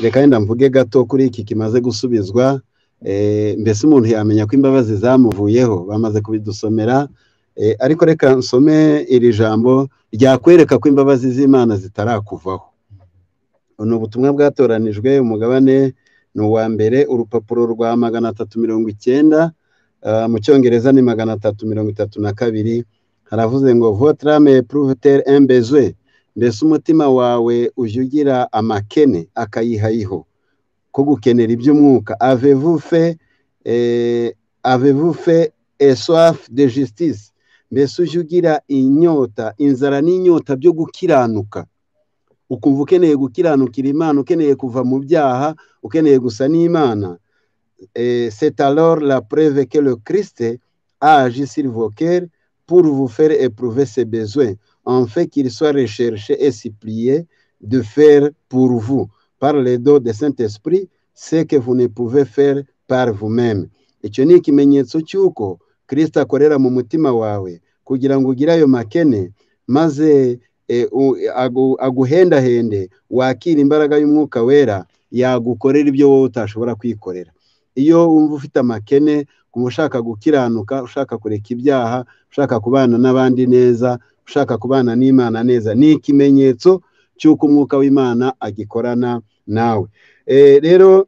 Reka wenda mvuge gato kuri iki kimaze gusubizwa. Mbese umuntu yamenya ko imbabazi zamuvuyeho? Bamaze kubidusomera, ariko reka nsome iri jambo ryakwereka ko imbabazi z'Imana zitarakuvaho. Ni ubutumwa bwatoranijwe, umugabane ni uwa mbere, urupapuro rwa 390, mu Cyongereza ni 332. Haravuze ngo: "Votre âme éprouve-t-elle un besoin?" Mbese umutima wawe ujya ugira amakene, akayihayiho ko gukenera iby'umwuka? Avez-vous faim et soif de justice? Mbese ujya ugira inyota, inzara n'inyota byo gukiranuka, ukumva ukeneye gukiranukira Imana, ukeneye kuva mu byaha, ukeneye gusa n'Imana? C'est alors la preuve que le Christ a agi sur vos cœurs pour vous faire éprouver ses besoins, afin qu'il soit recherché et supplié de faire pour vous, par le don de Saint-Esprit, ce que vous ne pouvez faire par vous-même. Icyo ni ikimenyetso cy'uko Kirisito akorera mu mutima wawe kugira ngo ugire ayo makene, maze aguhendahende wakire imbaraga y'Umwuka Wera yagukorera ibyo wowe utashobora kwikorera. Iyo wumva ufite amakene, kumva ushaka gukiranuka, ushaka kureka ibyaha, ushaka kubana n'abandi neza, ushaka kubana n'Imana neza, ni ikimenyetso cy'uko Umwuka w'Imana agikorana nawe. Rero